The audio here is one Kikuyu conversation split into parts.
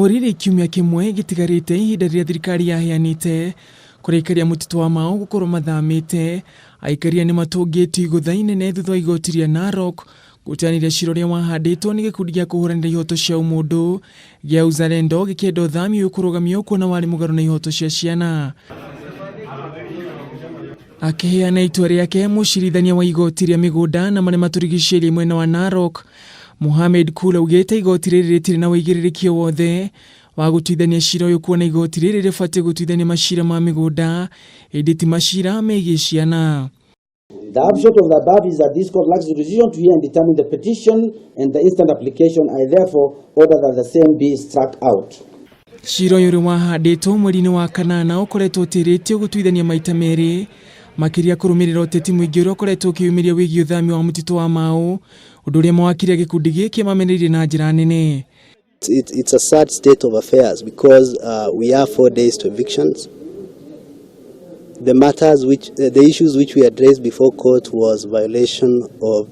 O rĩrĩ kiumia kĩmwe gĩtigarĩte ihinda rĩrĩa thirikari yaheanĩte kũrĩ aikari a mũtitũ wa Mau gũkorwo mathamĩte, aikaria nĩ matũngĩtio igũtha inene thutha wa igoti rĩa Narok gũteanĩria cira ũrĩa wahandĩtwo nĩ gĩkundi gĩa kũhũranĩra ihoto cia ũmũndũ gĩa Uzalendo gĩkĩenda ũthami ũyũ kũrũgamio kuona warĩ mũgarũ na ihoto cia ciana. Akĩheana itua rĩake, mũcirithania wa igoti rĩa mĩgũnda na marĩa matũrigicĩirie mwena wa Narok, Mohamed Kula augĩte igoti rĩrĩ rĩtirĩ na ũigĩrĩrĩki o wothe wa gũtuithania cira ũyũ kuona igoti rĩrĩ rĩbatiĩ gũtuithania macira ma mĩgũnda ĩndĩ ti macira megiĩ ciana. The upshot of the above is that this court lacks jurisdiction to hear and determine the petition and the instant application. I therefore order that the same be struck out. Cira ũyũ ũrĩ wahandĩtwo mweri-inĩ wa kanana ũkoretwo ũtĩrĩtio gũtuithania maita merĩ makĩria kũrũmĩrĩra ũteti mũingĩ ũrĩa ũkoretwo ũkĩyumĩria wĩgiĩ ũthami wa mũtitũ wa Mau, ũndũ ũrĩa mawakiri a gĩkundi gĩkĩ mamenereirie na njĩra nene. It's a sad state of affairs because we are 4 days to evictions. The matters which, the issues which we addressed before court was violation of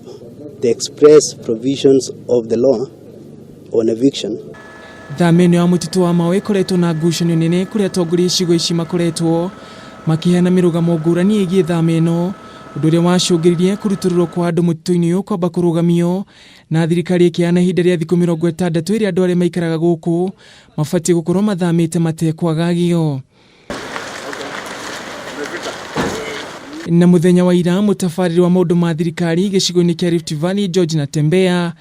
the express provisions of the law on eviction. Thama ĩno ya mũtitũ wa Mau ĩkoretwo na ngucanio nene kũrĩa atongoria icigo ici makoretwo makĩheana mĩrũgamo ngũrani ĩgiĩ thama ĩno, ũndũ ũrĩa wacũngĩrĩirie kũrutũrũrwo kwa andũ mũtitũ-inĩ ũyũ kwamba kũrũgamio na thirikari ĩkĩheana ihinda rĩa thikũ 60 ĩrĩa andũ arĩa maikaraga gũkũ mabatiĩ gũkorwo mathamĩte matekwagagio. Na mũthenya wa ira mũtabarĩri wa maũndũ ma thirikari gĩcigo-inĩ kĩa Rift Valley George Natembeya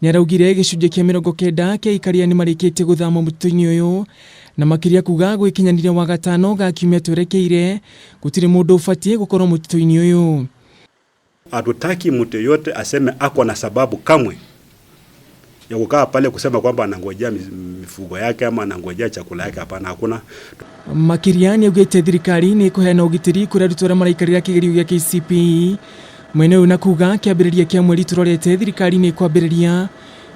nĩ araugire gĩcunjĩ kĩa 90 kĩa aikaria nĩ marĩkĩtie gũthama mũtitũ-inĩ ũyũ na makĩria kuga gwĩkinyanĩria wa gatano ga kiumia twerekeire gũtirĩ mũndũ ũbatiĩ gũkorwo mũtitũ-inĩ ũyũ. Hatutaki mtu yeyote aseme ako na sababu kamwe ya kukaa pale kusema kwamba anangojea mifugo yake ama anangojea chakula yake. Hapana, hakuna. Makĩria nĩ augĩte thirikari nĩ ĩkũheana ũgitĩri kũrĩ arutwo arĩa maraikarĩra kĩgerio gĩa KCPE mwena ũyũ na kuga kĩambĩrĩria kĩa mweri tũrorete thirikari nĩ ĩkwambĩrĩria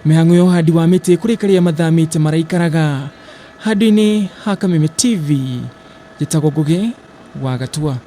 mĩhang'o ya ũhandi wa mĩtĩ kũrĩ arĩa mathamĩte maraikaraga. Handũ-inĩ ha Kameme TV, njĩtagwo Ngũgĩ wa Gatua.